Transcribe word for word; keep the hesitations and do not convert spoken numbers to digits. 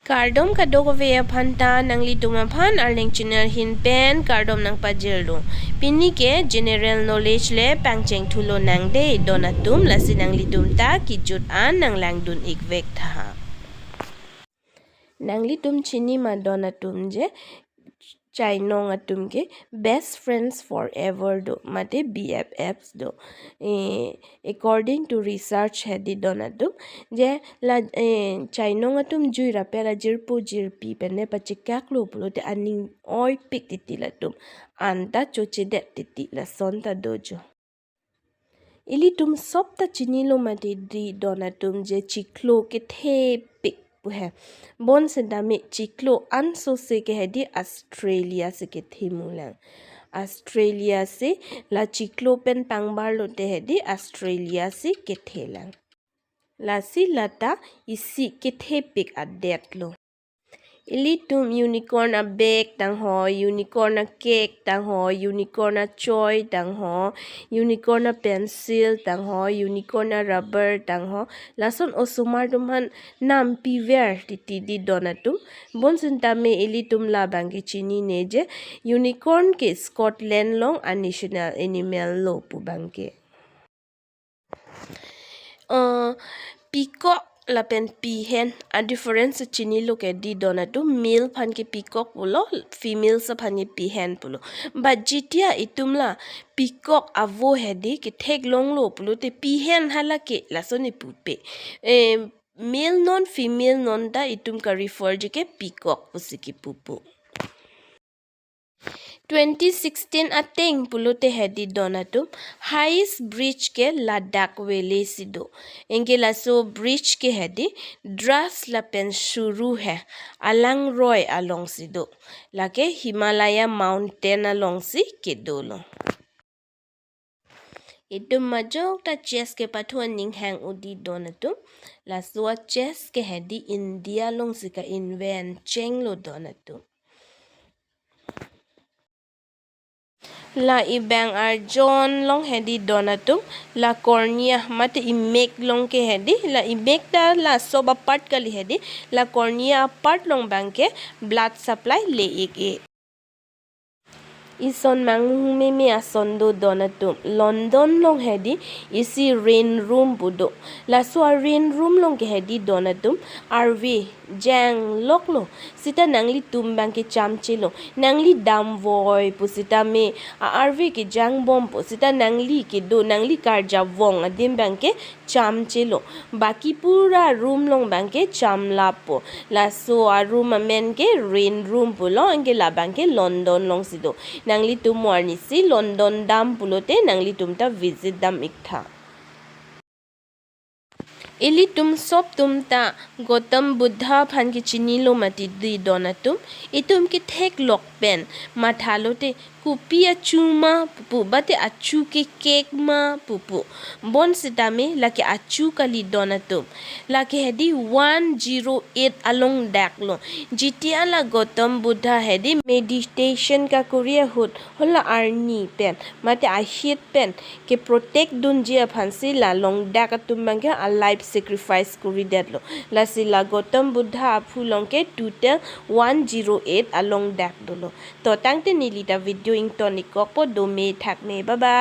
Kardom kadokave aphan ta, nanglitum aphan Arleng channel ahin pen kardom nangpajirlo. Pini ke general knowledge le pangcheng thulo nang dei don atum, lasi nanglitum ta kejut an nanglangdun ikvek tha. Nanglitum chini ma don atum je chainong atum ke best friends forever do, mate B F Fs do. Eh, according to research hedi don atum, je la, eh, chainong atum jui rapet ajirpo jirpi pen ne pachekaklo pulote aning oipik titi latum, anta chochedet titi lason ta dojo. Ilitum sop ta chinilo mati di don atum je chiklo kethepik pu he. Bonsitame chiklo ansose ke hedi Australia si kethe mulang. Australia si la chiklo pen pangbar lote hedi Australia si kethe lang. Lasi lata isi kethepik adet lo. Ilitum unicorn a bag tangho, unicorn a cake tangho, unicorn a choi tangho, unicorn a pencil tangho, unicorn a rubber tangho. Lason osomar atum aphan nampiver titi di don atum. Bonsitame ilitum labang ke chinine je unicorn ke Scotland along a national animal lo pu abang ke. Uh, peacock lapen peahen a difference chinilo ke di don atum, male aphan ke peacock pulo, females aphan ke peahen pulo. But jitia itum la peacock avo hedi ketheklonglo pulote peahen hala ke lason ipupe. Eh, male non female non ta itum ka refer je ke peacock pusi kipupo. Twenty sixteen ateng pulote hedi don atum, highest bridge ke Ladakh Valley si do. Anke laso bridge ke hedi Dras lapen Shuru he alangroi alongsi do. Lake Himalaya mountain alongsi kedolo. Itum majok ta chess kepathu aning hang-o di don atum. Laso a chess ke hedi India alongsi ka-invent chenglo don atum. La ibang arjon along hedi don atum, la cornea mate imek along ke hedi, la imek ta la sop apart kali hedi, la cornea apart along abang ke blood supply le-ik-e. Ison mangmung meme ason do don atum. London along hedi isi rain room pu do. Laso a rain room along ke hedi don atum, arve jangloklo. Sita nanglitum abang ke chamchelo. Nangli damvoi pusitame a arve ke jangbompo. Sita nangli kedo, nangli karjap vong adim abang ke chamchelo. Baki pura room along abang ke chamlappo. Laso a room amen ke rain room pulo, anke labang ke London alongsi do. Nanglitum mo arnisi London dam pulote nanglitum ta visit dam-ik tha. Ilitum sop atum ta Gautam Buddha aphan ke chinilo mati di don atum, itum ketheklok pen mathalote kopi achu ma pupu, bate achu kekek ma pupu. Bonsitame lake achu kali don atum. Lake hedi one zero eight along dak lo. Jitia la Gautam Buddha hedi meditation kakuri ahut, hala arni pen mate ahit pen keprotect dunji aphansi la long dak atum abang ke a life sacrifice kuridetlo. Lasi la Gautam Buddha aphu along ke total one zero eight along dak dolo. To tangte neli ta video ington-ik kokpo, dome thakme, bye bye.